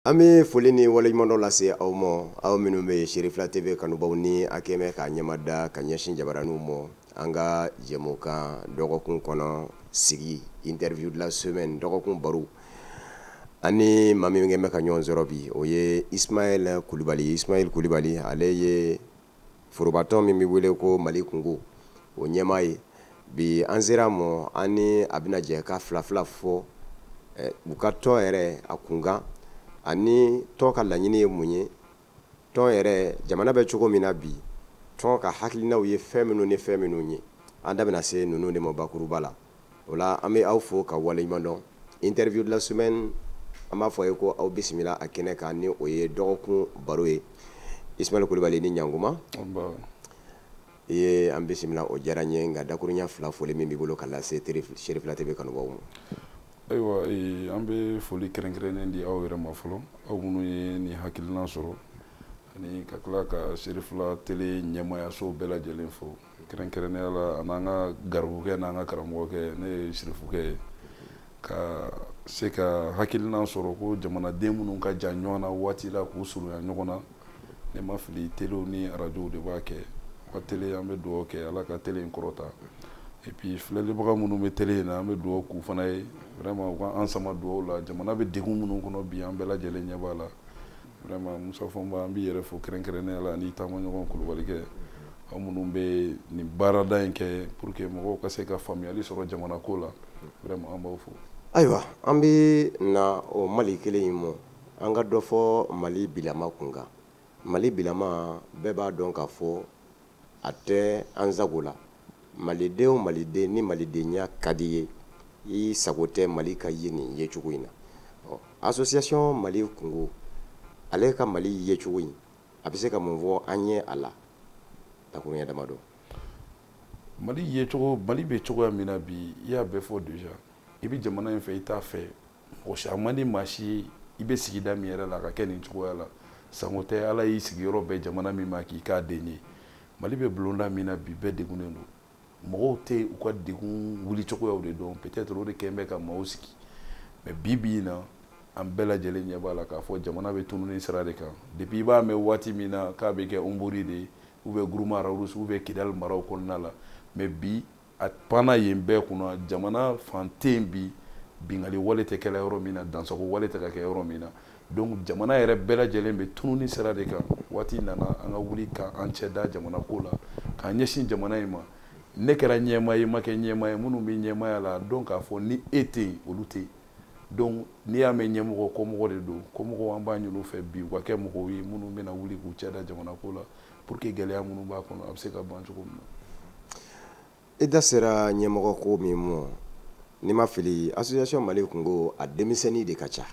An bɛ foli ni waleɲumandɔn lase aw ma, aw minnu bɛ Serifila TV kanubaw ni a kɛmɛ k'a ɲɛmada ka ɲɛsin jabaraninw ma, an ka jɛmukan dɔgɔkun kɔnɔ sigi, interview de la semaine, dɔgɔkun baro. Ani maa min bɛ ka ɲɔgɔn sɔrɔ bi, o ye Ismaël Kulibali. Ismaël Kulibali, ale ye forobatɔn min bɛ wele ko Mali Kungo, o ɲɛmaa ye. Bi an sera mɔ, an ni a bɛna jɛ ka fila fila fɔ u ka tɔn yɛrɛ a kunkan, ani tɔn ka laɲini ye mun ye, tɔn yɛrɛ jamana bɛ cogo min na bi, tɔn ka hakilinaw ye fɛn minnu ni fɛn minnu ye. An da bɛna se ninnu de ma bakuruba la. O la an bɛ aw fo ka waleɲuman dɔn. Interview de la semaine, an b'a fɔ a ye ko aw bisimila a kɛnɛ kan, ni o ye dɔgɔkun baro ye. Ismaël Kulibali, ni ɲankuma. I ye an bisimila, o diyara n ye. Nka dakurunya fila foli min b'i bolo ka lase Serifila TV kanubaw ma? Ayiwa, an bɛ foli kɛrɛnkɛrɛnnen di aw yɛrɛ ma fɔlɔ, aw minnu ye nin hakilina sɔrɔ, ani ka tila ka Serifila Télé ɲɛmaayaso bɛɛ lajɛlen fo, kɛrɛnkɛrɛnnenya la a n'an ka garibukɛ n'an ka karamɔgɔkɛ, ne ye Sirifukɛ ye, ka se ka hakilina sɔrɔ ko jamanaden minnu ka jan ɲɔgɔn na waati la k'u surunya ɲɔgɔn na. Ne ma fili, telew ni arajow de b'a kɛ. U ka télé, an bɛ dugawu kɛ Ala ka télé in kɔrɔta. Et puis filɛlibaga minnu bɛ télé in na, an bɛ dugawu k'u fana ye, vraiment u ka an sama dugawu la. Jamana bɛ degun minnu kɔnɔ bi, an bɛɛ lajɛlen ɲɛ b'a la. Vraiment, Musa Fɔnba, an b'i yɛrɛ fo kɛrɛnkɛrɛnnenya la, ani taamaɲɔgɔn Kulubalikɛ, aw minnu bɛ nin baarada in kɛ pour que mɔgɔw ka se ka faamuyali sɔrɔ jamana ko la, vraiment an b'aw fo. Ayiwa, an bɛ na o Mali kelen in ma, an ka dɔ fɔ Mali bilama kun kan. Mali bilama, bɛɛ b'a dɔn k'a fɔ a tɛ an sago la. Maliden o maliden ni malidenya ka di ye, i sago tɛ Mali ka ye nin yecogo in na. Ɔ, association Mali Kungo, ale ka Mali yecogo in, a bɛ se ka mun fɔ an ye a la dakuruɲɛ damadɔ? Mali yecogo, Mali bɛ cogoya min na bi, i y'a bɛɛ fɔ déjà. I bɛ jamana in fɛ, i t'a fɛ, mɔgɔ si a man di maa si ye i bɛ sigida min yɛrɛ la ka kɛ nin cogoya la. Sango tɛ Ala y'i sigiyɔrɔ bɛn jamana min ma k'i k'a den ye. Mali bɛ bulonda min na bi, bɛɛ degunnen don. Mɔgɔw tɛ u ka degun wuli cogoyaw de dɔn, peut-être o de kɛn bɛ ka maaw sigi. Mais bi bi in na, an bɛɛ lajɛlen ɲɛ b'a la k'a fɔ jamana bɛ tununi sira de kan. Depuis i b'a mɛn waati min na k'a bɛ kɛ Hombori de ye, ou bien Gourma Rharous, ou bien Kidali maraw kɔnɔna la, mais bi a panna yen bɛɛ kunna. Jamana fan tɛ yen bi bingali wale tɛ kɛla yɔrɔ min na, dansago wale tɛ ka kɛ yɔrɔ min na. Donc jamana yɛrɛ bɛɛ lajɛlen bɛ tununi sira de kan. Waati nana an ka wuli k'an cɛ da jamana ko la, k'an ɲɛsin jamana in ma. Ne kɛra ɲɛmaa ye, ma kɛ ɲɛmaa ye, minnu bɛ ɲɛmaaya la, donc k'a fɔ ni e tɛ yen, olu tɛ yen. Donc n'i y'a mɛn ɲɛmɔgɔ, kɔmɔgɔ de don. Kɔmɔgɔw, an b'a ɲini u fɛ bi u ka kɛ mɔgɔw ye minnu bɛna wuli k'u cɛ da jamana ko la, pour que gɛlɛya minnu b'a kɔnɔ, a bɛ se ka ban cogo min na. I da sera ɲɛmɔgɔ ko min ma, n'i ma fili, association Mali Kungo a denmisɛnnin de ka ca.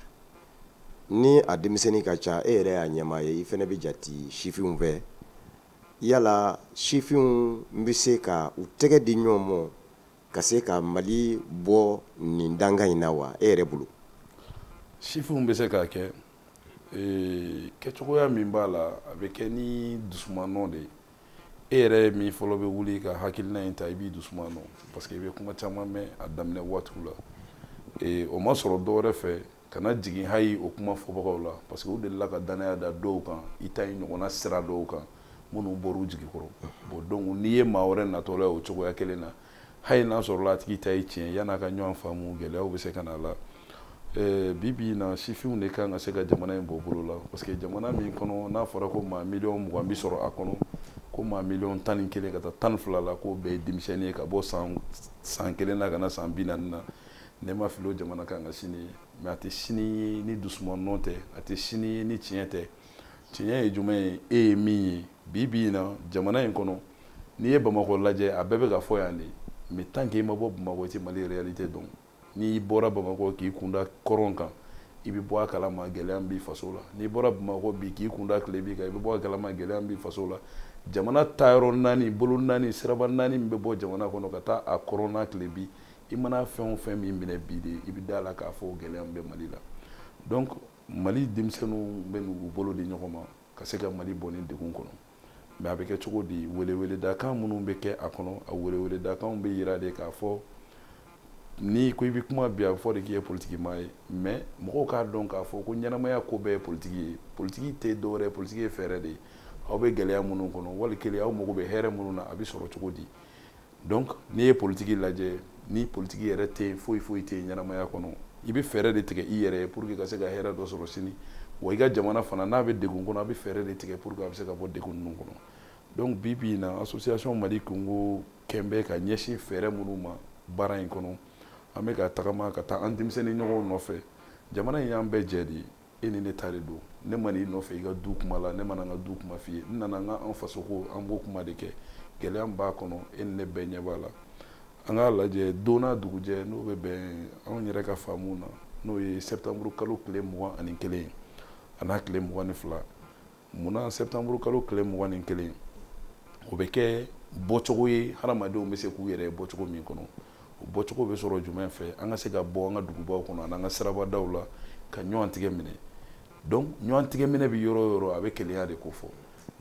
Ni a denmisɛnnin ka ca, e yɛrɛ y'a ɲɛmaa ye, i fana bɛ jate sifinw fɛ. Yala sifinw bɛ se ka u tɛgɛ di ɲɔgɔn ma ka se ka Mali bɔ nin dankan in na wa, e yɛrɛ bolo? Sifinw bɛ se k'a kɛ. Kɛcogoya min b'a la, a bɛ kɛ ni dusumanɔ de ye. E yɛrɛ min fɔlɔ bɛ wuli ka hakilina in ta, i b'i dusuman nɔ, parce que i bɛ kuma caman mɛn a daminɛ waatiw la. O ma sɔrɔ dɔwɛrɛ fɛ, kana jigin hayi o kuma fɔbagaw la, parce que u delila ka danaya da dɔw kan, i ta in ɲɔgɔnna sira dɔw kan minnu bɔr'u jigi kɔrɔ. Bon, donc n'i ye maa wɛrɛ natɔla ye o cogoya kelen na, hali n'a sɔrɔla a tigi ta ye tiɲɛ, yan'a ka ɲɔgɔn faamu, gɛlɛyaw bɛ se ka na a la. Bi bi in na, sifinw de kan ka se ka jamana in bɔ bolo la, parce que jamana min kɔnɔ n'a fɔra ko maa miliyɔn 20 bɛ sɔrɔ a kɔnɔ, ko maa miliyɔn 11 ka taa 12 la, k'o bɛɛ ye denmisɛnnin ye ka bɔ san 1 na ka na san 40 na, ne ma fili, o jamana kan ka sini ye. Mais a tɛ sini ye ni dusumanɔ tɛ, a tɛ sini ye ni tiɲɛ tɛ. Tiɲɛ ye jumɛn ye? E ye min ye bi bi in na jamana in kɔnɔ, n'i ye Bamakɔ lajɛ, a bɛɛ bɛ ka fɔ yan de. Mais tant que i ma bɔ Bamakɔ, i tɛ Mali réalité dɔn. N'i bɔra Bamakɔ k'i kunda kɔrɔn kan, i bɛ bɔ a kalama gɛlɛya min b'i faso la. N'i bɔra Bamakɔ bi k'i kunda tilebi kan, i bɛ bɔ a kalama gɛlɛya min b'i faso la. Jamana taayɔrɔ naani, bolo naani, siraba naani min bɛ bɔ jamana kɔnɔ ka taa a kɔrɔn n'a tilebi, i mana fɛn o fɛn min minɛ bi de, i bɛ da la k'a fɔ gɛlɛya min bɛ Mali la. Donc Mali denmisɛnninw bɛ n'u bolo di ɲɔgɔn ma ka se ka Mali bɔ nin degun kɔnɔ. Mais a bɛ kɛ cogo di? Weleweledakan minnu bɛ kɛ a kɔnɔ, a weleweledakanw bɛ yira de k'a fɔ N'i ko i bɛ kuma bi, a bɛ fɔ de k'i ye politiki maa ye. Mais mɔgɔw k'a dɔn k'a fɔ ko ɲɛnamaya ko bɛɛ ye politiki ye. Politiki tɛ dɔwɛrɛ ye, politiki ye fɛɛrɛ de ye. Aw bɛ gɛlɛya minnu kɔnɔ, wali kelen aw mago bɛ hɛrɛ minnu na, a bɛ sɔrɔ cogo di? Donc n'i ye politiki lajɛ, ni politiki yɛrɛ tɛ yen, foyi foyi tɛ yen ɲɛnamaya kɔnɔ. I bɛ fɛɛrɛ de tigɛ i yɛrɛ ye pour que ka se ka hɛrɛ dɔ sɔrɔ sini. Wa i ka jamana fana, n'a bɛ degun kɔnɔ, a bɛ fɛɛrɛ de tigɛ pour que a bɛ se ka bɔ degun ninnu kɔnɔ. Donc bi bi in na, association Mali Congo kɛn bɛ ka ɲɛsin fɛɛrɛ minnu ma baara in kɔnɔ, an bɛ ka tagama ka taa an denmisɛnnin ɲɔgɔnw nɔfɛ. Jamana in y'an bɛɛ jɛ de ye, e ni ne ta de don. Ne ma n'i nɔfɛ i ka du kuma la, ne ma na n ka du kuma f'i ye. N nana n ka an fasoko, an b'o kuma de kɛ. Gɛlɛya min b'a kɔnɔ, e ni ne bɛɛ ɲɛ b'a la. An k'a lajɛ don n'a dugujɛ, n'o bɛ bɛn anw yɛrɛ ka faamu na, n'o ye septembre kalo tile 21 a n'a tile 22. Munna septembre kalo tile 21? O bɛ kɛ bɔcogo ye, hadamadenw bɛ se k'u yɛrɛ bɔcogo min kɔnɔ. O bɔcogo bɛ sɔrɔ jumɛn fɛ? An ka se ka bɔ an ka dugubaw kɔnɔ ani an ka sirabadaw la ka ɲɔgɔn tigɛ minɛ. Donc ɲɔgɔn tigɛ minɛ bɛ yɔrɔ o yɔrɔ, a bɛ kelenya de ko fɔ.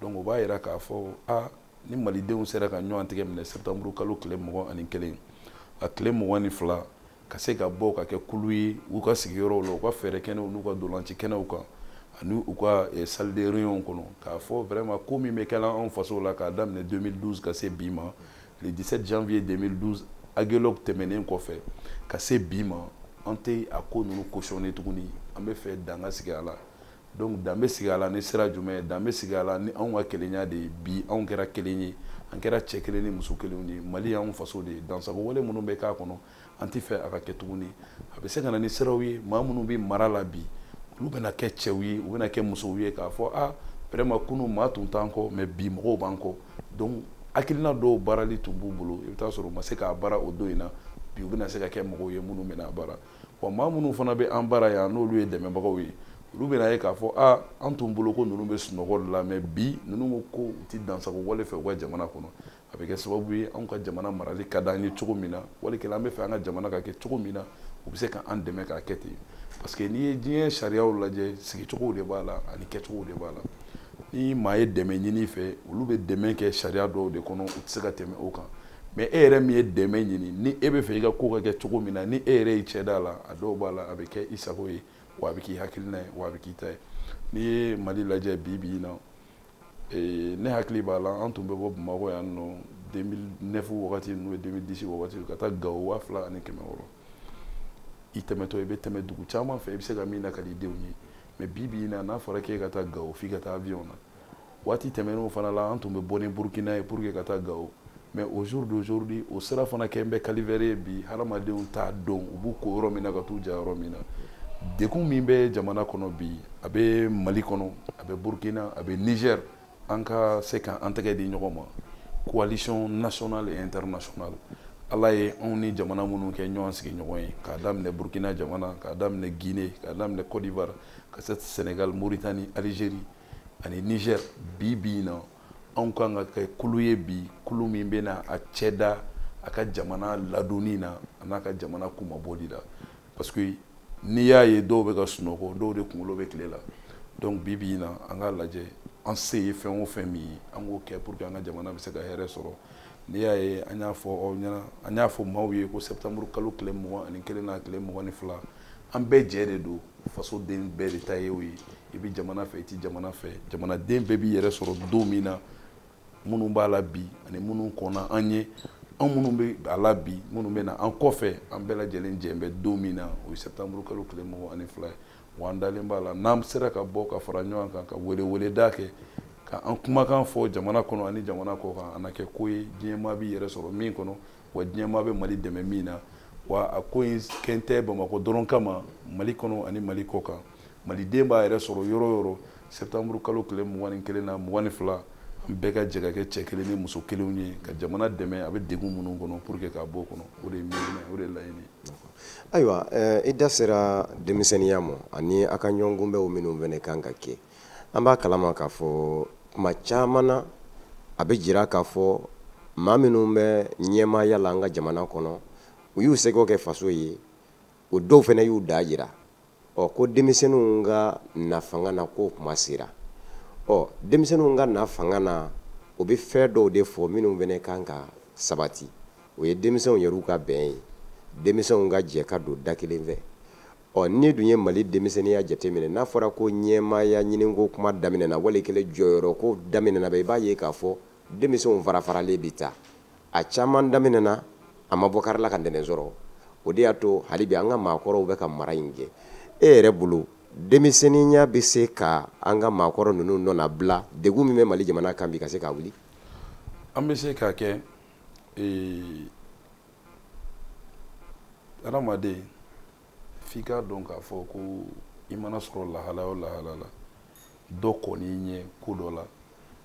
Donc o b'a yira k'a fɔ a ni malidenw sera ka ɲɔgɔn tigɛ minɛ septembre kalo tile 21 a tile 22, ka se ka bɔ ka kɛ kulu ye u ka sigiyɔrɔw la, u ka fɛɛrɛ kɛnɛw n'u ka dolanci kɛnɛw kan ani u ka salle de réunion kɔnɔ, k'a fɔ vraiment ko min bɛ kɛla anw faso la k'a daminɛ 2012 ka se bi ma, le 17 janvier 2012 Aguelhok tɛmɛnen kɔfɛ ka se bi ma, an tɛ a ko ninnu cautionner tuguni. An bɛ fɛ dan ka sigi a la. Donc dan bɛ sigi a la ni sira jumɛn ye? Dan bɛ sigi a la ni anw ka kelenya de ye. Bi anw kɛra kelen ye, an kɛra cɛ kelen ni muso kelenw ye. Mali y'anw faso de ye. Dansago wale minnu bɛ k'a kɔnɔ, an tɛ fɛ a ka kɛ tuguni. A bɛ se ka na ni siraw ye, maa minnu bɛ mara la bi, olu bɛna kɛ cɛw ye, u bɛna kɛ musow ye, k'a fɔ a vraiment kunun maa tun t'an kɔ, mais bi mɔgɔw b'an kɔ. Donc hakilina dɔw baarali tun b'u bolo, i bɛ taa sɔrɔ u ma se k'a baara o don in na. Bi u bɛna se ka kɛ mɔgɔw ye minnu bɛna a baara. Wa maa minnu fana bɛ an baara yan, n'olu ye dɛmɛbagaw ye, olu bɛna ye k'a fɔ a an tun bolo ko ninnu bɛ sunɔgɔ de la, mais bi ninnu ko u ti dansago wale fɛ u ka jamana kɔnɔ. A bɛ kɛ sababu ye anw ka jamana marali ka d'an ye cogo min na, wali kelen an bɛ fɛ an ka jamana ka kɛ cogo min na, u bɛ se ka an dɛmɛ k'a kɛ ten. Parce que n'i ye diɲɛ sariyaw lajɛ, sigicogow de b'a la ani kɛcogow de b'a la. Ni maa ye dɛmɛ ɲini fɛ, olu bɛ dɛmɛ kɛ sariya dɔw de kɔnɔ, u tɛ se ka tɛmɛ o kan. Mais e yɛrɛ min ye dɛmɛ ɲini, ni e bɛ fɛ i ka ko ka kɛ cogo min na, ni e yɛrɛ y'i cɛ da la, a dɔw b'a la, a bɛ kɛ i sago ye, wa a bɛ k'i hakilina ye, wa a bɛ k'i ta ye. N'i ye Mali lajɛ bi bi in na, ne hakili b'a la, an tun bɛ bɔ Bamakɔ yan nɔ 2009 wagati n'o ye 2010 wagati, ka taa Gawo 2600. I tɛmɛtɔ, i bɛ tɛmɛ dugu caman fɛ, i bɛ se ka min lakali i denw ye. Mais bi bi in na, n'a fɔra k'e ka taa Gawo, f'i ka taa avion na. Waati tɛmɛnenw fana la, an tun bɛ bɔ ni Burukina ye pour que ka taa Gawo. Mais au jour d'aujourd'hui, o sira fana kɛn bɛ calvaire ye bi. Hadamadenw t'a dɔn u b'u ko yɔrɔ min na ka t'u ja yɔrɔ min na. Degun min bɛ jamana kɔnɔ bi, a bɛ Mali kɔnɔ, a bɛ Burukina, a bɛ Niger, an ka se k'an tɛgɛ di ɲɔgɔn ma. Coalition nationale et internationale, Ala ye anw ni jamana minnu kɛ ɲɔgɔn sigiɲɔgɔn ye, k'a daminɛ Burukina jamana, k'a daminɛ Guinée, k'a daminɛ Côte d'Ivoire, ka se Sénégal, Mauritanie, Algérie ani Niger. Bi bi in na, anw kan ka kɛ kulu ye bi, kulu min bɛna a cɛ da a ka jamana ladonni na a n'a ka jamana kunmabɔli la. Parce que n'i y'a ye dɔw bɛ ka sunɔgɔ, dɔw de kunkolo bɛ tile la. Donc bi bi in na, an k'a lajɛ an se ye fɛn o fɛn min ye, an k'o kɛ pour que an ka jamana bɛ se ka hɛrɛ sɔrɔ. N'i y'a ye an y'a fɔ aw ɲɛna, an y'a fɔ maaw ye ko septembre kalo tile 21 n'a tile 22, an bɛɛ jɛ de don, fasoden bɛɛ de ta ye o ye. I bɛ jamana fɛ, i tɛ jamana fɛ, jamanaden bɛɛ b'i yɛrɛ sɔrɔ don min na. Minnu b'a la bi ani minnu kɔnna an ye, an minnu bɛ a la bi, minnu bɛ na an kɔfɛ, an bɛɛ lajɛlen jɛ bɛ don min na, o ye septembre kalo tile 22 ye. Wa an dalen b'a la, n'an sera ka bɔ ka fara ɲɔgɔn kan, ka weleweleda kɛ, ka an kumakan fɔ jamana kɔnɔ ani jamana kɔ kan, a na kɛ ko ye diɲɛmaa b'i yɛrɛ sɔrɔ min kɔnɔ, wa diɲɛmaa bɛ Mali dɛmɛ min na. Wa a ko in kɛn tɛ Bamakɔ dɔrɔn kama, Mali kɔnɔ ani Mali kɔ kan, maliden b'a yɛrɛ sɔrɔ yɔrɔ o yɔrɔ. Septembre kalo tile 21 na 22, an bɛɛ ka jɛ ka kɛ cɛ kelen ni muso kelenw ye ka jamana dɛmɛ a bɛ degun minnu kɔnɔ pour que k'a bɔ o kɔnɔ. O de ye miirina, o de ye laɲini ye. Ayiwa, i da sera denmisɛnninya ma ani a ka ɲɔgɔn kunbɛnw minnu fana kan ka kɛ. An b'a kalama k'a fɔ tuma caman na, a bɛ jira k'a fɔ maa minnu bɛ ɲɛmaaya la an ka jamana kɔnɔ, u y'u seko kɛ faso ye, o dɔw fana y'u da jira. Ɔ ko denmisɛnninw ka na fanga na, k'o kuma sera. Ɔ denmisɛnninw ka na fanga na, o bɛ fɛn dɔw de fɔ minnu fana kan ka sabati. O ye denmisɛnw yɛrɛw ka bɛn ye. Denmisɛnw ka jɛ ka don da kelen fɛ. Ɔ, ni dun ye Mali denmisɛnninya jateminɛ, n'a fɔra ko ɲɛmaaya ɲiniko kuma daminɛna, wali kelen jɔyɔrɔ ko daminɛna, i b'a ye k'a fɔ denmisɛnw fara faralen bɛ taa. A caman daminɛna, a ma bɔ kari la ka ntɛnɛn sɔrɔ. O de y'a to hali bi an ka maakɔrɔw bɛ ka mara in kɛ. E yɛrɛ bolo, denmisɛnninya bɛ se ka an ka maakɔrɔ ninnu nɔ bila degun min bɛ Mali jamana kan bi, ka se k'a wuli? An bɛ se k'a kɛ. Hadamaden, f'i k'a dɔn k'a fɔ ko i mana sɔrɔ lahala o lahala la, dɔ kɔn'i ɲɛ ko dɔ la,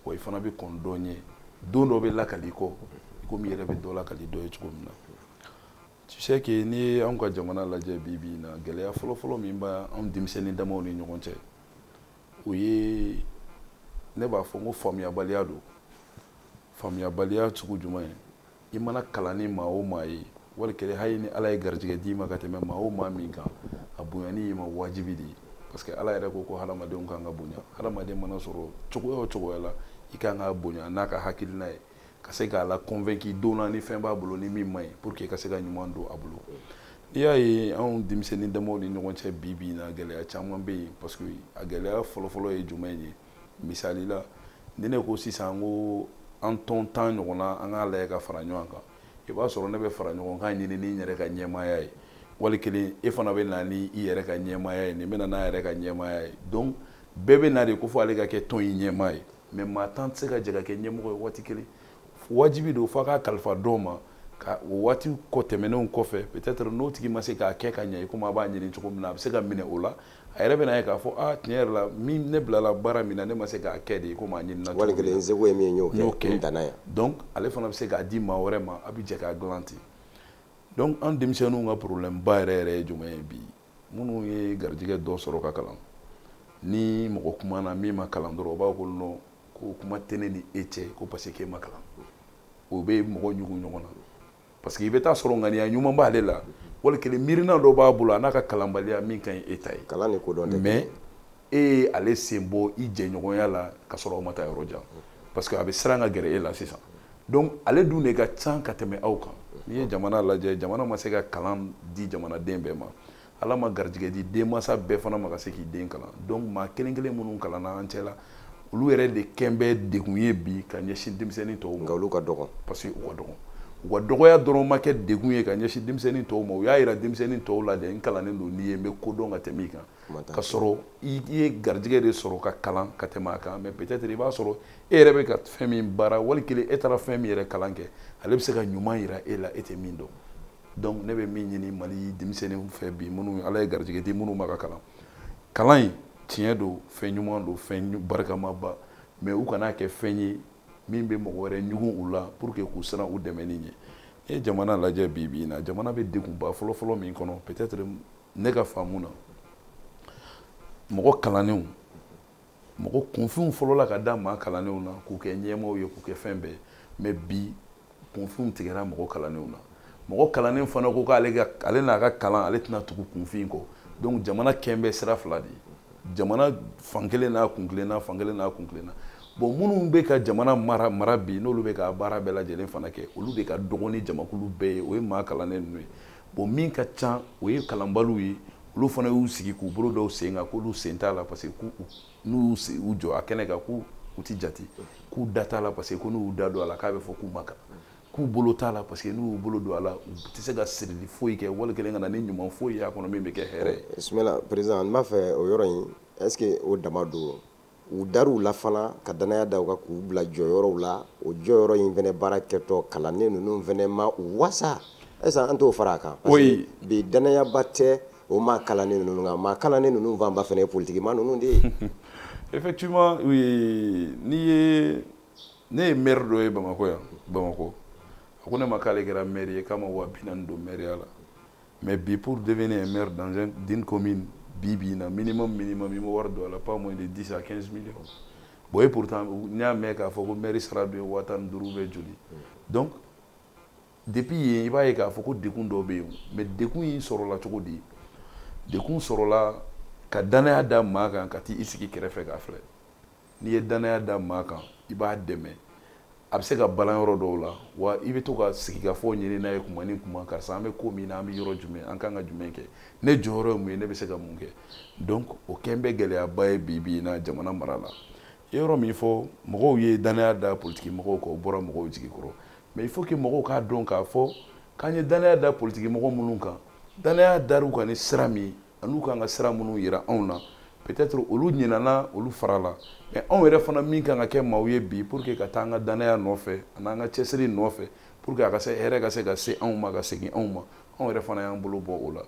wa i fana bɛ kɔn dɔ ɲɛ. Don dɔ bɛ lakali kɔ, i komi i yɛrɛ bɛ dɔ lakali dɔ ye cogo min na. Tu sais que n'i ye anw ka jamana lajɛ bi bi in na, gɛlɛya fɔlɔfɔlɔ min b'anw denmisɛnnin damaw ni ɲɔgɔn cɛ, o ye, ne b'a fɔ n ko faamuyabaliya don. Faamuyabaliya sugu jumɛn ye? I mana kalan ni maa o maa ye, wali kelen hali ni Ala ye garijɛgɛ d'i ma ka tɛmɛ maa o maa min kan, a bonyani y'i ma wajibi de ye, parce que Ala yɛrɛ ko ko hadamadenw kan ka bonya. Hadamaden mana sɔrɔ cogoya o cogoya la, i kan ka bonya n'a ka hakilina ye, ka se k'a la convaincre don na ni fɛn b'a bolo ni min man ɲi, pour que ka se ka ɲuman don a bolo. N'i y'a ye anw denmisɛnnin damaw ni ɲɔgɔn cɛ bi bi in na, gɛlɛya caman bɛ yen, parce que a gɛlɛya fɔlɔfɔlɔ ye jumɛn ye? Misali la, ni ne ko sisan ko an tɔn 10 ɲɔgɔnna, an k'a lajɛ ka fara ɲɔgɔn kan, i b'a sɔrɔ ne bɛ fara ɲɔgɔn kan ɲini ni n yɛrɛ ka ɲɛmaaya ye, wali kelen e fana bɛ na ni i yɛrɛ ka ɲɛmaaya ye, nin bɛ na n'a yɛrɛ ka ɲɛmaaya ye. Donc bɛɛ bɛ na de ko fɔ ale ka kɛ tɔn in ɲɛmaa ye, mais maa 10 tɛ se ka jɛ ka kɛ ɲɛmɔgɔ ye waati kelen. Wajibi don f'a ka kalifa dɔw ma ka o waati kɔ tɛmɛnenw kɔfɛ, peut-être n'o tigi ma se k'a kɛ ka ɲɛ i komi a b'a ɲini cogo min na, a bɛ se ka minɛ o la. A yɛrɛ bɛna ye k'a fɔ a tiɲɛ yɛrɛ la, min ne bilala baara min na, ne ma se k'a kɛ de i komi a ɲinina cogo min na. Wali kelen n seko ye min ye, n y'o kɛ, n danna yan. Donc ale fana bɛ se k'a di maa wɛrɛ ma, a bɛ jɛ k'a dilan ten. Donc an denmisɛnninw ka problème ba yɛrɛ yɛrɛ ye jumɛn ye bi? Minnu ye garijɛgɛ dɔ sɔrɔ ka kalan, ni mɔgɔ kumana min ma kalan dɔrɔn, o b'a fɔ ko non, ko kuma tɛ ne ni e cɛ, ko parce que k'e ma kalan. O bɛ mɔgɔ ɲugun ɲɔgɔn na, parce que i bɛ taa sɔrɔ ŋaniya ɲuman b'ale la, wali kelen miirina dɔ b'a bolo a n'a ka kalanbaliya min ka ɲi e ta ye. Kalan ni kodɔn tɛ. Mais e ye ale sen bɔ i jɛɲɔgɔnya la ka sɔrɔ aw ma taa yɔrɔ jan, parce que a bɛ siran ka gɛrɛ e la sisan. Donc ale dun de ka ca ka tɛmɛ aw kan. N'i ye jamana lajɛ, jamana ma se ka kalan di jamanaden bɛɛ ma, Ala ma garijɛgɛ di denmansa bɛɛ fana ma ka se k'i den kalan. Donc maa kelen kelen minnu kalanna an cɛ la, olu yɛrɛ de kɛn bɛ degun ye bi ka ɲɛsin denmisɛnnin tɔw ma. Nka olu ka dɔgɔn. Parce que u ka dɔgɔn. U ka dɔgɔya dɔrɔn ma kɛ degun ye ka ɲɛsin denmisɛnnin tɔw ma. U y'a yira denmisɛnnin tɔw la de, n kalannen don n'i ye, n bɛ ko dɔn ka tɛmɛ i kan. Ka sɔrɔ i ye garijɛgɛ de sɔrɔ ka kalan ka tɛmɛ a kan, mais peut-être i b'a sɔrɔ e yɛrɛ bɛ ka fɛn min baara, wali kelen e taara fɛn min yɛrɛ kalan kɛ, ale bɛ se ka ɲuman yira e la, e tɛ min dɔn. Donc ne bɛ min ɲini Mali denmisɛnninw fɛ bi, minnu Ala ye garijɛgɛ di minnu ma ka kalan, kalan in tiɲɛ don, fɛn ɲuman don, fɛn barikamaba, mais u kana kɛ fɛn ye min bɛ mɔgɔ wɛrɛ ɲugun u la pour que k'u siran u dɛmɛni ɲɛ. N'i ye jamana lajɛ bi bi in na, jamana bɛ degunba fɔlɔfɔlɔ min kɔnɔ, peut-être ne ka faamu na, mɔgɔ kalannenw, mɔgɔ kunfinw fɔlɔla ka da maa kalannenw na k'u kɛ ɲɛmaaw ye, k'u kɛ fɛn bɛɛ, mais bi kunfinw tigɛra mɔgɔ kalannenw na. Mɔgɔ kalannen fana ko k'ale ka, ale n'a ka kalan, ale tɛna tugu kunfin kɔ. Donc jamana kɛn bɛ sira fila de ye, jamana fankelen n'a kun kelen na, fankelen n'a kun kelen na. Bon, minnu bɛ ka jamana mara bi, n'olu bɛ ka baara bɛɛ lajɛlen fana kɛ, olu de ka dɔgɔn ni jamakulu bɛɛ ye, o ye maa kalannen ninnu ye. Bon, min ka ca, o ye kalanbaliw ye. Olu fana y'u sigi k'u bolo dɔw sen kan, k'olu sen t'a la, parce que k'u n'u y'u jɔ a kɛnɛ kan, k'u ti jate, k'u da t'a la, parce que ko n'u y'u da don a la, k'a bɛ fɔ k'u ma kalan, k'u bolo t'a la, parce que n'u y'u bolo don a la, u tɛ se ka sirili foyi kɛ, wali kelen ka na ni ɲuman foyi y'a kɔnɔ min bɛ kɛ hɛrɛ ye. Ismaila, président, n b'a fɛ o yɔrɔ in, est ce que o dama don u dar'u la fana ka danaya da u kan k'u bila jɔyɔrɔw la, o jɔyɔrɔ in fana baara kɛtɔ kalannen ninnu fana ma u wasa, est ce que an t'o fara a kan? Parce que bi danayaba tɛ o maa kalannen ninnu kan. Maa kalannen ninnu fanba fana ye politique maa ninnu de ye. Effectivement, oui, n'i ye, ne ye maire dɔ ye Bamakɔ yan, Bamakɔ, a ko ne ma k'ale kɛra maire ye k'a ma 40 000 don maire la. Mais bi, pour devenir un maire dans d'une commune, bi bi in na, minimum minimum, i ma wari don a la, pas moins de 10 à 15 millions. Bon, et pourtant n y'a mɛn k'a fɔ ko maire sara dun ye 15 000 bɛ joli. Donc depuis yen, i b'a ye k'a fɔ ko degun dɔ bɛ yen. Mais degun in sɔrɔla cogo di? Degun sɔrɔla ka danaya da maa kan, ka t'i sigi kɛrɛfɛ k'a filɛ. N'i ye danaya da maa kan, i b'a dɛmɛ. A bɛ se ka balan yɔrɔ dɔw la, wa i bɛ to ka sigikafɔ ɲini n'a ye kuma ni kuma, karisa an bɛ ko min na, an bɛ yɔrɔ jumɛn, an kan ka jumɛn kɛ, ne jɔyɔrɔ ye mun ye, ne bɛ se ka mun kɛ. Donc o kɛn bɛ gɛlɛyaba ye bi bi in na jamana mara la. I ye yɔrɔ min fɔ, mɔgɔw ye danaya da politiki mɔgɔw kan, o bɔra mɔgɔw jigi kɔrɔ. Mais il faut que mɔgɔw k'a dɔn k'a fɔ k'an ye danaya da politiki mɔgɔ minnu kan, danaya dar'u kan ni sira min ye, an'u kan ka sira minnu yira anw na, peut-être olu ɲinana, olu farala. Mais anw yɛrɛ fana min kan ka kɛ maaw ye bi pour que ka taa an ka danaya nɔfɛ an'an ka cɛsiri nɔfɛ, pour que a ka se hɛrɛ ka se ka se anw ma, ka segin anw ma, anw yɛrɛ fana y'an bolo bɔ o la.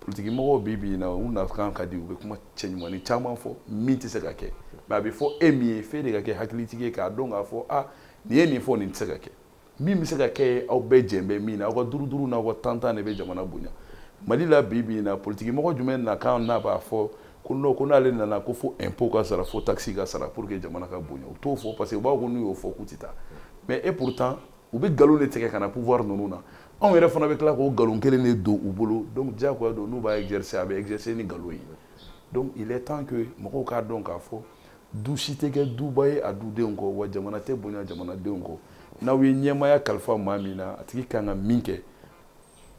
Politiki mɔgɔw bi bi in na, u nakan ka di, u bɛ kuma cɛɲumanni caman fɔ min tɛ se ka kɛ. Mais a bɛ fɔ e min ye, f'e de ka kɛ hakilitigi ye k'a dɔn k'a fɔ a nin ye nin fɔ, nin tɛ se ka kɛ. Min bɛ se ka kɛ, aw bɛɛ jɛn bɛ min na, aw ka duuru duuru n'aw ka tan tan de bɛ jamana bonya. Mali la bi bi in na, politiki mɔgɔ jumɛn nakan n'a b'a fɔ ko non, ko n'ale nana ko fo impôt ka sara, fo taxe ka sara pour que jamana ka bonya? U t'o fɔ parce que u b'a fɔ ko n'u y'o fɔ k'u tɛ taa. Mais et pourtant u bɛ nkalon de tigɛ ka na pouvoir ninnu na. Anw yɛrɛ fana bɛ tila k'o nkalon kelen de don u bolo. Donc diyagoya don, n'u b'a exercer, a bɛ exercer ni nkalon ye. Donc il est temps que mɔgɔw k'a dɔn k'a fɔ du si tɛ kɛ duba ye a dudenw kɔ, wa jamana tɛ bonya jamanadenw kɔ. N'aw ye ɲɛmaaya kalifa maa min na, a tigi kan ka min kɛ,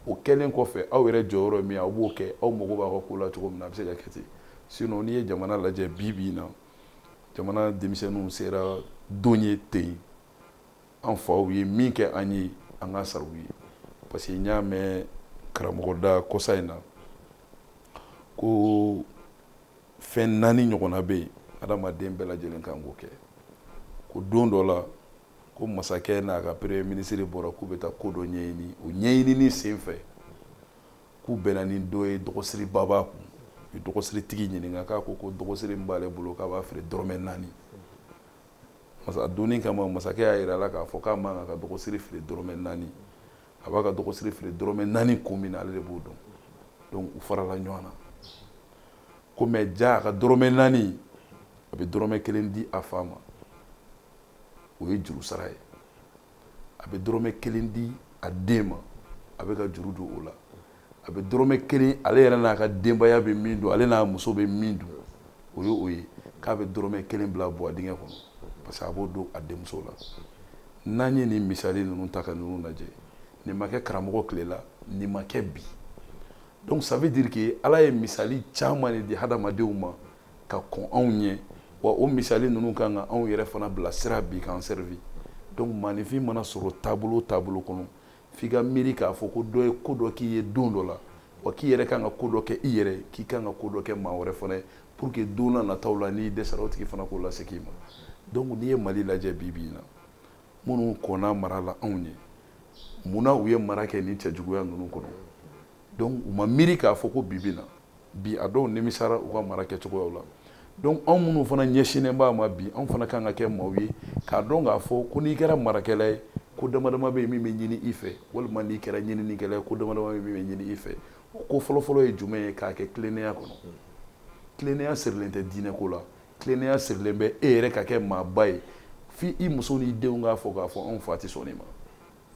o kɛlen kɔfɛ aw yɛrɛ jɔyɔrɔ ye min ye, aw b'o kɛ. Aw mago b'aw ka ko la cogo min na, a bɛ se ka kɛ ten. Sinon n'i ye jamana lajɛ bi bi in na, jamana denmisɛnninw sera don ye ten, an faw ye min kɛ an ye, an ka sara u ye. Parce que n y'a mɛn karamɔgɔ da kɔsa in na ko fɛn 4 ɲɔgɔnna bɛ yen, adamaden bɛɛ lajɛlen kan k'o kɛ. Ko don dɔ la, ko masakɛ n'a ka premier ministre bɔra k'u bɛ taa ko dɔ ɲɛɲini. O ɲɛɲinini senfɛ, k'u bɛnna ni dɔ ye, dɔgɔsiriba b'a kun. U ye dɔgɔsiritigi ɲininka, k'a ko ko dɔgɔsiri min b'ale bolo k'a b'a feere dɔrɔmɛ 4. Masa donni kama, masakɛ y'a yira a la k'a fɔ k'a man kan ka dɔgɔsiri feere dɔrɔmɛ 4. A b'a ka dɔgɔsiri feere dɔrɔmɛ 4 kun min na, ale de b'o dɔn. Donc u farala ɲɔgɔn na. Ko mais ja a ka dɔrɔmɛ 4, a bɛ dɔrɔmɛ 1 di a fa ma, o ye juru sara ye. A bɛ dɔrɔmɛ 1 di a den ma, a bɛ ka juru don o la. A bɛ dɔrɔmɛ 1, ale yɛrɛ n'a ka denbaya bɛ min dun, ale n'a muso bɛ min dun, o ye o ye. K'a bɛ dɔrɔmɛ 1 bila buwa dingɛ kɔnɔ, parce que a b'o don a denmuso la. N'an ye nin misali ninnu ta ka ninnu lajɛ, nin ma kɛ karamɔgɔ tile la, nin ma kɛ bi. Donc ça veut dire que Ala ye misali caman de di hadamadenw ma ka kɔn anw ɲɛ, wa o misali ninnu kan ka anw yɛrɛ fana bilasira bi k'an servi. Donc maaninfin mana sɔrɔ taabolo o taabolo kɔnɔ, f'i ka miiri k'a fɔ ko dɔ ye ko dɔ k'i ye don dɔ la, wa k'i yɛrɛ kan ka ko dɔ kɛ i yɛrɛ ye, k'i kan ka ko dɔ kɛ maa wɛrɛ fana ye, pour que don n'a nataw la n'i dɛsɛra, o tigi fana k'o lasegin i ma. Donc n'i ye Mali lajɛ bi bi in na, minnu kɔnna mara la anw ye, munna u ye mara kɛ nin cɛjuguya ninnu kɔnɔ? Donc u ma miiri k'a fɔ ko bi bi na, bi a dɔw nimisara u ka mara kɛcogoyaw la. Donc anw minnu fana ɲɛsinnen b'a ma bi, anw fana kan ka kɛ maaw ye k'a dɔn k'a fɔ ko n'i kɛra marakɛla ye, ko dama dama bɛ yen min bɛ ɲini i fɛ, walima n'i kɛra ɲininikɛla ye, ko dama dama bɛ yen min bɛ ɲini i fɛ. O ko fɔlɔfɔlɔ ye jumɛn ye? K'a kɛ tilennenya kɔnɔ. Tilennenya sirilen tɛ diinɛ ko la, tilennenya sirilen bɛ e yɛrɛ ka kɛ maaba ye, f'i i muso n'i denw k'a fɔ k'a fɔ anw fa tɛ sɔn nin ma.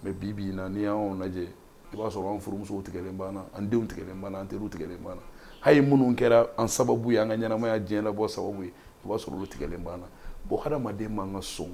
Mais bi bi in na, n'i y'anw lajɛ, i b'a sɔrɔ an furumusow tigɛlen b'an na, an denw tigɛlen b'an na, an teriw tigɛlen b'an na. Hali minnu kɛra an sababu ye, an ka ɲɛnamaya diɲɛ labɔ sababu ye, i b'a sɔrɔ olu tigɛlen b'an na. Bon, hadamaden man ka sɔn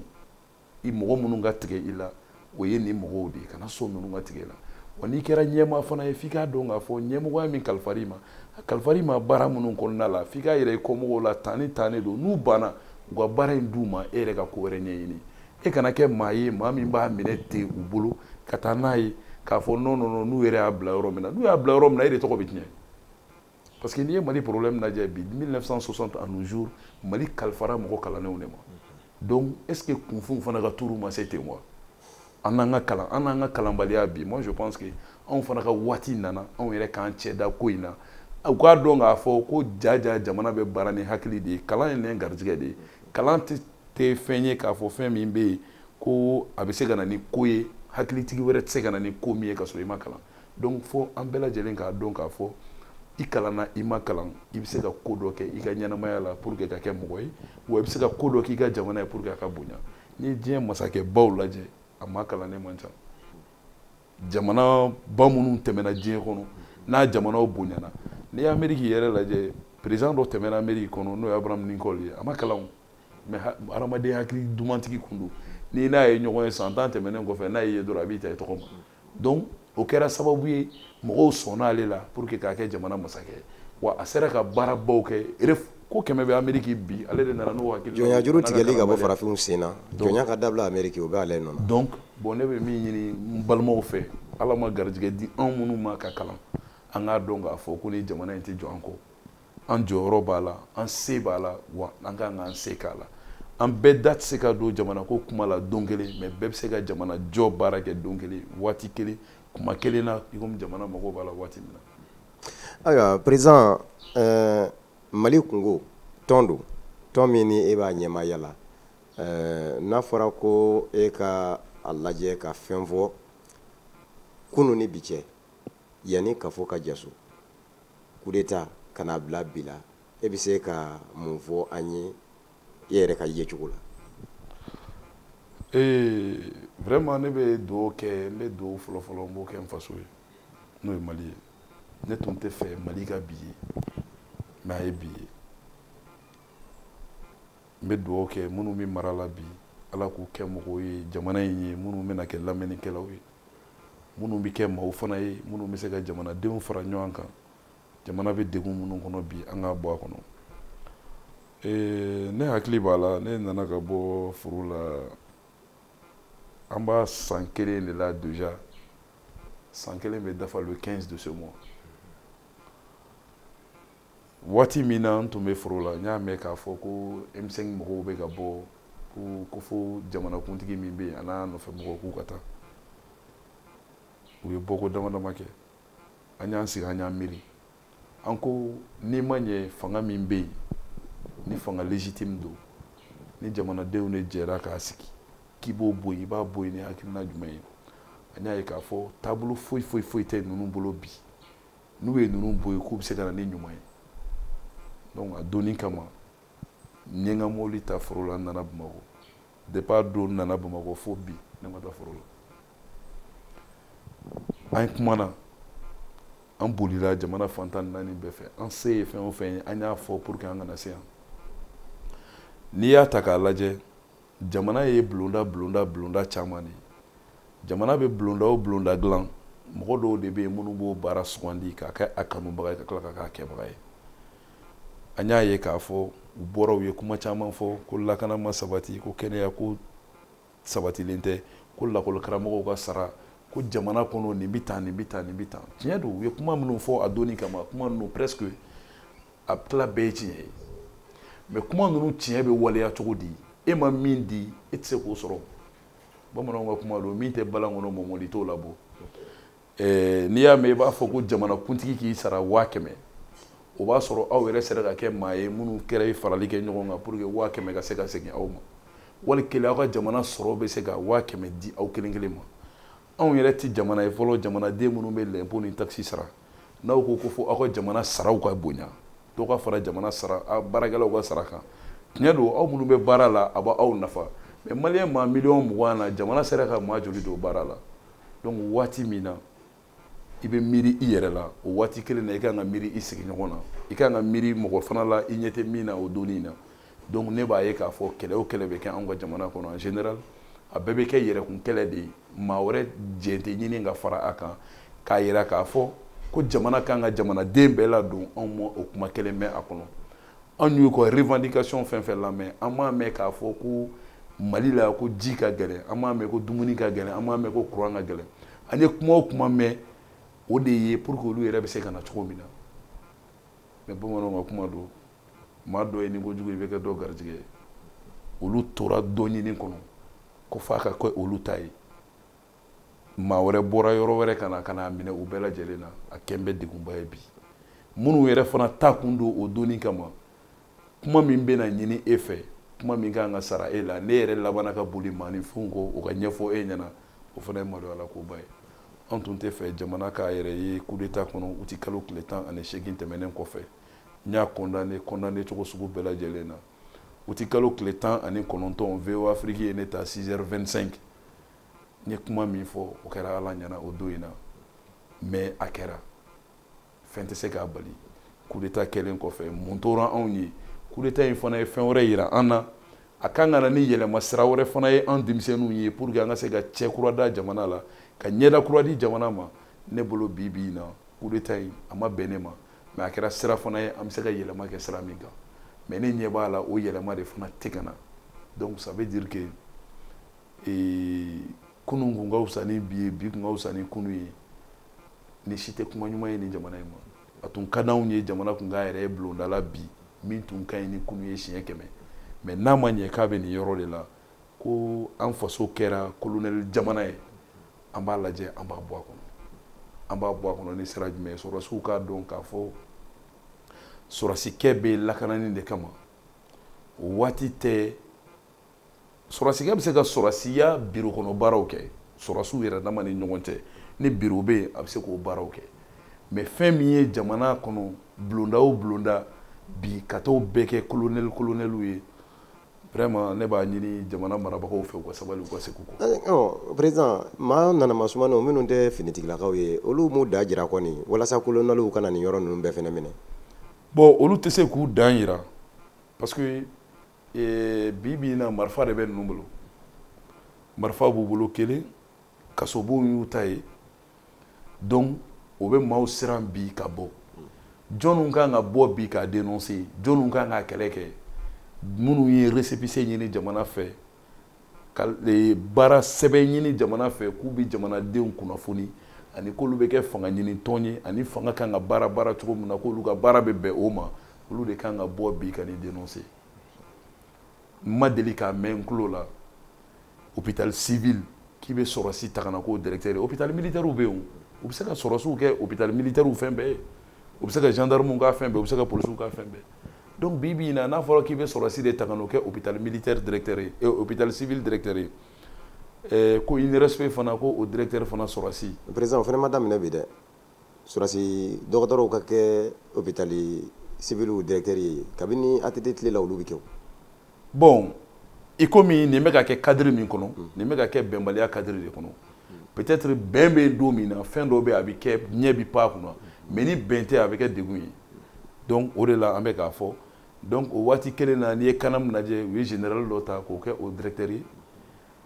i mɔgɔ minnu ka tigɛ i la, o ye nin mɔgɔw de ye, kana sɔn ninnu ka tigɛ i la. Wa n'i kɛra ɲɛmaa fana ye, f'i k'a dɔn k'a fɔ ɲɛmɔgɔya min kalifar'i ma, a kalifar'i ma baara minnu kɔnɔna la, f'i k'a yira i kɔmɔgɔw la tan ni tan de don. N'u banna, u ka baara in d'u ma, e yɛrɛ ka ko wɛrɛ ɲɛɲini. E kana kɛ maa ye, maa min b'a minɛ ten u bolo ka taa n'a ye k'a fɔ non, non, non, n'u yɛrɛ y'a bila yɔrɔ min na, n'u y'a bila yɔrɔ min na, e de tɔgɔ bɛ tiɲɛ. Parce que n'i ye Mali problème lajɛ bi, 1960 à nos jours, Mali kalifara mɔgɔ kalannenw de ma. Donc est ce que kunfinw fana ka tuuru ma se ten wa? An n'an ka kalan, an n'an ka kalanbaliya bi, moi je pense que anw fana ka waati nana, anw yɛrɛ k'an cɛ da ko in na. U k'a dɔn k'a fɔ ko ja ja jamana bɛ baara ni hakili de ye, kalan ye nɛn garijɛgɛ de ye. Kalan tɛ fɛn ye k'a fɔ fɛn min bɛ yen ko a bɛ se ka na ni ko ye, hakilitigi wɛrɛ tɛ se ka na ni ko min ye ka sɔrɔ i ma kalan. Donc fo an bɛɛ lajɛlen k'a dɔn k'a fɔ i kalanna, i ma kalan, i bɛ se ka ko dɔ kɛ i ka ɲɛnamaya la pour que ka kɛ mɔgɔ ye, wa i bɛ se ka ko dɔ k'i ka jamana ye pour que a ka bonya. N'i ye diɲɛ masakɛbaw lajɛ, a ma kalannen man ca. Jamana ba minnu tɛmɛna diɲɛ kɔnɔ, n'a jamanaw bonyana, n'i ye Amérique yɛrɛ lajɛ, président dɔ tɛmɛna Amérique kɔnɔ n'o ye Abraham Lincoln ye, a ma kalan o, mais hadamaden hakili dumantigi kun don. N'i n'a ye ɲɔgɔn ye san 10 tɛmɛnen kɔfɛ, n'a y'i ye dɔrɔn, a b'i ta i tɔgɔ ma. Donc o kɛra sababu ye, mɔgɔw sɔnna ale la pour que k'a kɛ jamana masakɛ ye. Wa a sera ka baarabaw kɛ. Ko 100 bɛ Amérique bi, ale de nana n'o hakili. Jɔnya juru tigɛli ka bɔ farafinw sen na, jɔnya ka dabila Amérique, o bɛ ale nɔ na. Donc bon, ne bɛ min ɲini n balimaw fɛ, Ala ma garijɛgɛ di anw minnu ma ka kalan, an k'a dɔn k'a fɔ ko ni jamana in tɛ jɔ an kɔ, an jɔyɔrɔ b'a la, an se b'a la, wa an kan k'an se k'a la. An bɛɛ da tɛ se ka don jamana ko kuma la don kelen, mais bɛɛ bɛ se ka jamana jɔ baara kɛ don kelen, waati kelen, kuma kelen na, i komi jamana mago b'a la waati min na. Ayiwa président, Mali kungo tɔn don, tɔn min ni e b'a ɲɛmaaya la, n'a fɔra ko e ka a lajɛ ka fɛn fɔ kunun ni bi cɛ, yanni ka fɔ ka jaso coup d'état ka n'a bila bi la, e bɛ se ka mun fɔ an ye e yɛrɛ ka yecogo la? Vraiment, ne bɛ dugawu kɛ, n bɛ dugawu fɔlɔ fɔlɔ, n b'o kɛ n faso ye, n'o ye Mali ye. Ne tun tɛ fɛ Mali ka bi ye, mais a ye bi ye. N bɛ dugawu kɛ minnu bɛ mara la bi, Ala k'u kɛ mɔgɔw ye jamana in ye, minnu bɛna kɛ lamɛnnikɛlaw ye, minnu bɛ kɛ maaw fana ye, minnu bɛ se ka jamanadenw fara ɲɔgɔn kan. Jamana bɛ degun minnu kɔnɔ bi, an k'a bɔ a kɔnɔ. Ne hakili b'a la, ne nana ka bɔ foro la, an b'a san kelen de la déjà, san kelen bɛ dafa le 15 de ce mois. Waati min na n tun bɛ foro la, n y'a mɛn k'a fɔ ko M5 mɔgɔw bɛ ka bɔ ko fo jamanakuntigi min bɛ yen, a n'a nɔfɛ mɔgɔw, k'u ka taa. U ye bɔko dama dama kɛ, an y'an sigi, an y'an miiri, an ko n'i ma ɲɛ, fanga min bɛ yen ni fanga légitime don, ni jamanadenw de jɛra k'a sigi, k'i b'o bɔ yen, i b'a bɔ yen ni hakilina jumɛn ye? An y'a ye k'a fɔ taabolo foyi foyi foyi tɛ ninnu bolo bi, n'u ye ninnu bɔ yen, k'u bɛ se ka na ni ɲuman ye. Donc a donni kama, n ye n ka mobili ta foro la, n nana Bamakɔ. Depuis a don n nana Bamakɔ fo bi, ne ma taa foro la. An kumana, an bolila jamana fan 14 bɛɛ fɛ, an se ye fɛn o fɛn ye, an y'a fɔ pour que an kana se yan. N'i y'a ta k'a lajɛ, jamana ye bulonda bulonda bulonda caman de ye. Jamana bɛ bulonda o bulonda dilan, mɔgɔ dɔw de bɛ yen minnu b'o baara sugandi k'a kɛ a kanubaga ye, ka tila ka k'a kɛbaga ye. An y'a ye k'a fɔ u bɔra, u ye kuma caman fɔ ko lakana ma sabati, ko kɛnɛya ko sabatilen tɛ, ko lakɔlikaramɔgɔw ka sara, ko jamana kɔnɔ nin bɛ tan, nin bɛ tan, nin bɛ tan. Tiɲɛ don, u ye kuma minnu fɔ a donni kama, kuma ninnu presque a tila bɛɛ ye tiɲɛ ye. Mais kuma ninnu tiɲɛ bɛ waleya cogo di? E ma min di, e tɛ se k'o sɔrɔ. Bamananw ka kuma don, min tɛ balan kɔnɔ, mɔmɔli t'o labɔ. N'i y'a mɛn i b'a fɔ ko jamanakuntigi k'i sara 100 000, o b'a sɔrɔ aw yɛrɛ sera ka kɛ maa ye minnu kɛra ye farali kɛ ɲɔgɔn kan pour que 100 000 ka se ka segin aw ma. Wali kelen, aw ka jamana sɔrɔ bɛ se ka 100 000 di aw kelen kelen ma. Anw yɛrɛ tɛ jamana ye fɔlɔ, jamanaden minnu bɛ lɛnpo ni taxe sara, n'aw ko ko fo aw ka jamana saraw ka bonya, dɔ ka fara jamana sara baarakɛlaw ka sara kan. Tiɲɛ don, aw minnu bɛ baara la, a b'aw nafa, mais maliyɛn maa miliyɔn 20 na, jamana sera ka maa joli don baara la? Donc waati min na i bɛ miiri i yɛrɛ la, o waati kelen na i kan ka miiri i sigiɲɔgɔn na, i kan ka miiri mɔgɔ fana la i ɲɛ tɛ min na o donni na. Donc ne b'a ye k'a fɔ kɛlɛ o kɛlɛ bɛ kɛ anw ka jamana kɔnɔ, en général a bɛɛ bɛ kɛ yɛrɛkun kɛlɛ de ye. Maa wɛrɛ jɛn tɛ ɲini ka fara a kan k'a yira k'a fɔ ko jamana kan ka jamanaden bɛɛ ladon. Anw ma o kuma kelen mɛn a kɔnɔ. Anw y'u ka revendication fɛn fɛn lamɛn, an m'a mɛn k'a fɔ ko Mali la ko ji ka gɛlɛn, an m'a mɛn ko dumuni ka gɛlɛn, an m'a mɛn ko courant ka gɛlɛn. An ye kuma o kuma mɛn, o de ye pour que olu yɛrɛ bɛ se ka na cogo min na. Mais bamananw ka kuma don, maa dɔ ye ni kojugu, i bɛ kɛ dɔ garijɛgɛ ye. Olu tora dɔ ɲini kɔnɔ ko f'a ka kɛ olu ta ye. Maa wɛrɛ bɔra yɔrɔ wɛrɛ ka na ka n'a minɛ u bɛɛ lajɛlen na, a kɛn bɛ degunba ye bi. Minnu yɛrɛ fana ta kun don o donni kama, kuma min bɛna ɲini e fɛ, kuma min kan ka sara e la, ne yɛrɛ labanna ka boli maaninfinw kɔ o ka ɲɛfɔ e ɲɛna, o fana ye maloyala koba ye. An tun tɛ fɛ jamana k'a yɛrɛ ye coup d'état kɔnɔ uti kalo tile 18 tɛmɛnen kɔfɛ. N y'a condamné, condamné cogo sugu bɛɛ lajɛlen na. Uti kalo tile 19, VOA Afrique ye ne ta 6h25, n ye kuma min fɔ, o kɛra Ala ɲɛna o don in na, mais a kɛra, fɛn tɛ se k'a bali. Coup d'état kɛlen kɔfɛ, mun tora anw ye? Coup d'état in fana ye fɛn wɛrɛ yira an na. A kan ka na ni yɛlɛma sira wɛrɛ fana ye an denmisɛnninw ye, pour que an ka se ka cɛ kura da jamana la, ka ɲɛda kura di jamana ma. Ne bolo, bi bi in na, coup d'état in, a ma bɛn ne ma, mais a kɛra sira fana ye an bɛ se ka yɛlɛma kɛ sira min kan. Mais ne ɲɛ b'a la, o yɛlɛma de fana tɛ ka na. Donc ça veut dire que kunun kun ka fisa ni bi ye, bi kun ka fisa ni kunun ye. Ni si tɛ kuma ɲuman ye nin jamana in ma. A tun ka d'anw ye jamana kun k'a yɛrɛ ye bulonda la bi min tun ka ɲi ni kunun ye siɲɛ 100. Mais n'a ma ɲɛ k'a bɛ nin yɔrɔ de la, ko an faso kɛra colonel jamana ye, an b'a lajɛ, an b'a bɔ a kɔnɔ. An b'a bɔ a kɔnɔ ni sira jumɛn ye? Sɔrɔdasiw k'a dɔn k'a fɔ sɔrɔdasikɛ bɛ lakanani de kama. O waati tɛ sɔrɔdasikɛ bɛ se ka sɔrɔdasiya biro kɔnɔ baaraw kɛ, sɔrɔdasiw yɛrɛ dama ni ɲɔgɔn cɛ, ni biro bɛ yen, a bɛ se k'o baaraw kɛ. Mais fɛn min ye jamana kɔnɔ, bulonda o bulonda bi, ka t'o bɛɛ kɛ colonel colonɛliw ye, vraiment, ne b'a ɲini jamana marabagaw fɛ, u ka sabali, u ka segin u kɔ. Ɔ président, maa nana masumaninw minnu tɛ finitigilakaw ye, olu m'u da jira kɔni walasa colonɛliw ka na nin yɔrɔ ninnu bɛɛ fɛnɛ minɛ? Bon, olu tɛ se k'u dan yira, parce que bi bi in na, marifa de bɛ ninnu bolo. Marifa b'u bolo kelen, kasobonw y'u ta ye. Donc o bɛ maaw siran bi ka bɔ. Jɔnniw kan ka bɔ bi k'a dénoncer? Jɔnniw kan ka kɛlɛ kɛ? Minnu ye récépissé ɲini jamana fɛ, ka baara sɛbɛn ɲini jamana fɛ, k'u bɛ jamanadenw kunnafoni ani k'olu bɛ kɛ fanga ɲini tɔn ye, ani fanga kan ka baara baara cogo min na, k'olu ka baara bɛ bɛn o ma, olu de kan ka bɔ bi ka nin dénoncer. N ma deli k'a mɛn n tulo la, hôpital civil, k'i bɛ sɔrɔsi ta ka na k'o directeur ye. Hôpital militaire bɛ yen, u bɛ se ka sɔrɔsiw kɛ hôpital militaire fɛn bɛɛ ye, u bɛ se ka gendarme k'a fɛn bɛɛ, u bɛ se ka policiw k'a fɛn bɛɛ. Donc bi bi in na, n'a fɔra k'i bɛ sɔrɔsi de ta ka n'o kɛ hôpital militaire directeur ye, hôpital civil directeur ye, ko INRSP fana, ko o directeur fana sɔrɔsi. Président, o fana ma daminɛ bi dɛ. Sɔrɔsi dɔgɔtɔrɔw ka kɛ hôpital civil directeur ye, kabini ATT tile la, olu bɛ kɛ o. Bon, i komi nin bɛ ka kɛ cadre min kɔnɔ, nin bɛ ka kɛ bɛnbaliya cadre de kɔnɔ. Peut-être bɛn bɛ don min na, fɛn dɔw bɛ yen, a bɛ kɛ, ɲɛ bɛ pan a kunna. Mais ni bɛn tɛ, a bɛ kɛ degun ye. Donc o de la an bɛ k'a fɔ. Donc o waati kelen na, n'i ye CANAM lajɛ, u ye général dɔ ta k'o kɛ o directeur ye.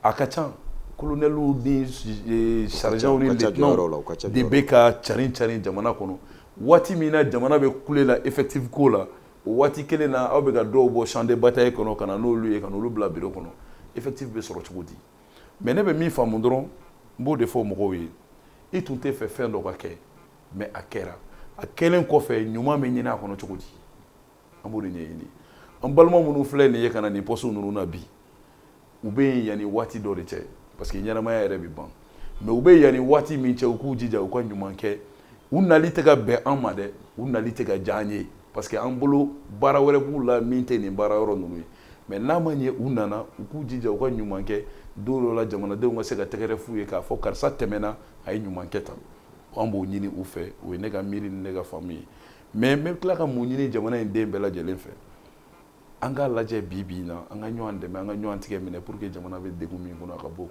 A ka ca, colonɛliw ni sergents ni lieutenants de bɛ ka carin carin jamana kɔnɔ. Waati min na jamana bɛ kule la effectif ko la, o waati kelen na, aw bɛ ka dɔw bɔ champ de bataille kɔnɔ ka na n'olu ye, ka n'olu bila bureau kɔnɔ. Effectif bɛ sɔrɔ cogo di? Mais ne bɛ min faamu dɔrɔn, n b'o de fɔ mɔgɔw ye: i tun tɛ fɛ fɛn dɔ ka kɛ, mais a kɛra. A kɛlen kɔfɛ, ɲuman bɛ ɲini a kɔnɔ cogo di? An b'o de ɲɛɲini. An balima minnu filɛ nin ye ka na nin poste ninnu na bi, u bɛ yen yanni waati dɔ de cɛ, parce que ɲɛnamaya yɛrɛ bɛ ban. Mais u bɛ yanni waati min cɛ, u k'u jija, u ka ɲuman kɛ. U nali tɛ ka bɛn an ma dɛ, u nali tɛ ka diya an ye, parce que an bolo baara wɛrɛ b'u la min tɛ nin baara yɔrɔ ninnu ye. Mais n'a ma ɲɛ u nana, u k'u jija, u ka ɲuman kɛ. Don dɔ la, jamanadenw ka se ka tɛgɛrɛ f'u ye k'a fɔ karisa tɛmɛna, a ye ɲuman kɛ tan. An b'o ɲini u fɛ. O ye ne ka miiri ni ne ka faamu ye. Mais n bɛ tila ka mun ɲini jamana in den bɛɛ lajɛlen fɛ? An k'a lajɛ bi bi in na, an ka ɲɔgɔn dɛmɛ, an ka ɲɔgɔn tigɛ minɛ, pour que jamana bɛ degun min kɔnɔ, a ka bɔ o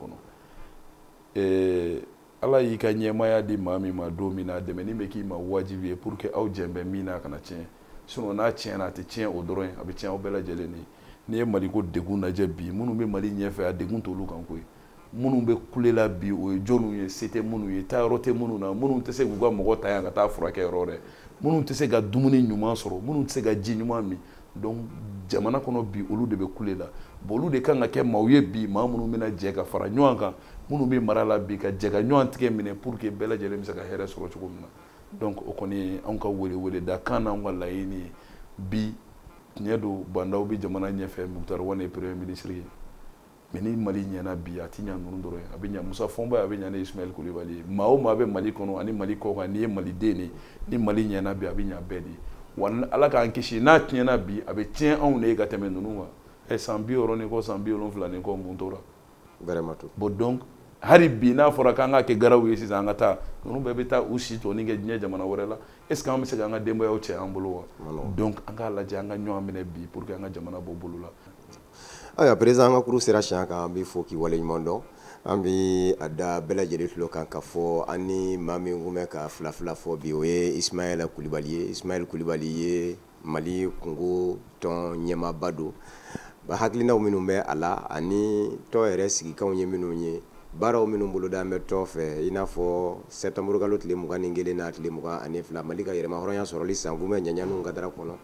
kɔnɔ. Ala y'i ka ɲɛmaaya di maa min ma don min na, dɛmɛni bɛ k'i ma wajibi ye, pour que aw jɛn bɛ min na, a kana tiɲɛ. Sinon n'a tiɲɛna, a tɛ tiɲɛ o dɔrɔn ye, a bɛ tiɲɛ aw bɛɛ lajɛlen de ye. N'i ye Mali ko degun lajɛ bi, minnu bɛ Mali ɲɛfɛ, a degun t'olu kan koyi. Minnu bɛ kule la bi, o ye jɔnniw ye? Se tɛ minnu ye, taayɔrɔ tɛ minnu na, minnu tɛ se k'u ka mɔgɔ ta yan ka taa furakɛ yɔrɔ wɛrɛ, minnu tɛ se ka dumuni ɲuman sɔrɔ, minnu tɛ se ka ji ɲuman min. Donc jamana kɔnɔ bi, olu de bɛ kule la. Bon, olu de kan ka kɛ maaw ye bi, maa minnu bɛna jɛ ka fara ɲɔgɔn kan, minnu bɛ mara la bi, ka jɛ ka ɲɔgɔn tigɛ minɛ, pour que bɛɛ lajɛlen bɛ se ka hɛrɛ sɔrɔ cogo min na. Donc o kɔni ye anw ka welewele da kan n'anw ka laɲini ye bi. Tiɲɛ don, Bah N'Daw bɛ jamana ɲɛfɛ, Moctar Ouane ye premier ministre ye. Mais ni Mali ɲɛna bi, a ti ɲa ninnu dɔrɔn ye, a bɛ ɲa Moussa Fɔnba, a bɛ ɲa ne Ismaël Coulibaly ye. Maa o maa bɛ Mali kɔnɔ ani Mali kɔ kan, n'i ye maliden de, ni Mali ɲɛna bi, a bɛ ɲa bɛɛ de ye. Wa Ala k'an kisi, n'a tiɲɛna bi, a bɛ tiɲɛ anw de ye ka tɛmɛ ninnu kan. Ɛ, san 60 ni kɔ, san 70 ni kɔ, mun tora? Vraiment tout. Bon, donc hali bi, n'a fɔra k'an ka kɛ garaw ye sisan, an ka taa, ninnu bɛɛ bɛ taa u si tɔnin kɛ diɲɛ jamana wɛrɛ la. Est ce que an bɛ se k'an ka denbayaw cɛ an bolo wa? Donc an k'a lajɛ, an ka ɲɔgɔn minɛ bi, pour que an ka jamana bɔ bolo la. Ayiwa président, an ka kuru sera siɲɛ kan. An b'i fo k'i waleɲuman dɔn. An bɛ a da bɛɛ lajɛlen tulo kan k'a fɔ an ni maa min kun bɛ ka fila fila fɔ bi, o ye Ismaël Coulibaly ye. Ismaël Coulibaly ye Mali kungo tɔn ɲɛmaaba don. Hakilinaw minnu bɛ a la ani tɔn yɛrɛ sigikanw ye minnu ye, baaraw minnu boloda bɛ tɔn fɛ, i n'a fɔ sɛtanburukalo tile 21 n'a tile 22, Mali ka yɛrɛmahɔrɔnya sɔrɔli san kunbɛn ɲaɲaniw kadara kɔnɔ,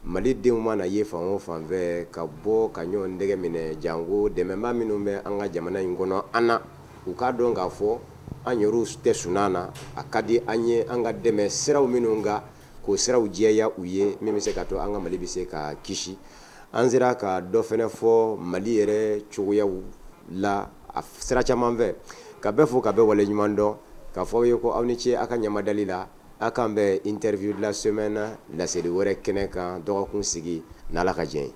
Mali denw mana ye fan o fan fɛ ka bɔ ka ɲɔgɔn dɛgɛ minɛ, janko dɛmɛba minnu bɛ an ka jamana in kɔnɔ an na, u k'a dɔn k'a fɔ an yɛrɛw tɛ sunan na, a ka di an ye an ka dɛmɛ siraw minnu kan, k'o siraw jɛya u ye, min bɛ se ka to an ka Mali bɛ se ka kisi. An sera ka dɔ fɛnɛ fɔ Mali yɛrɛ cogoyaw la a sira caman fɛ, ka bɛɛ fo ka bɛɛ waleɲuman dɔn, k'a fɔ aw ye ko aw ni ce aw ka ɲamadali la. Aw k'an bɛn interview de la semaine laseli wɛrɛ kɛnɛ kan dɔgɔkun sigi n'Ala ka jɛ ye.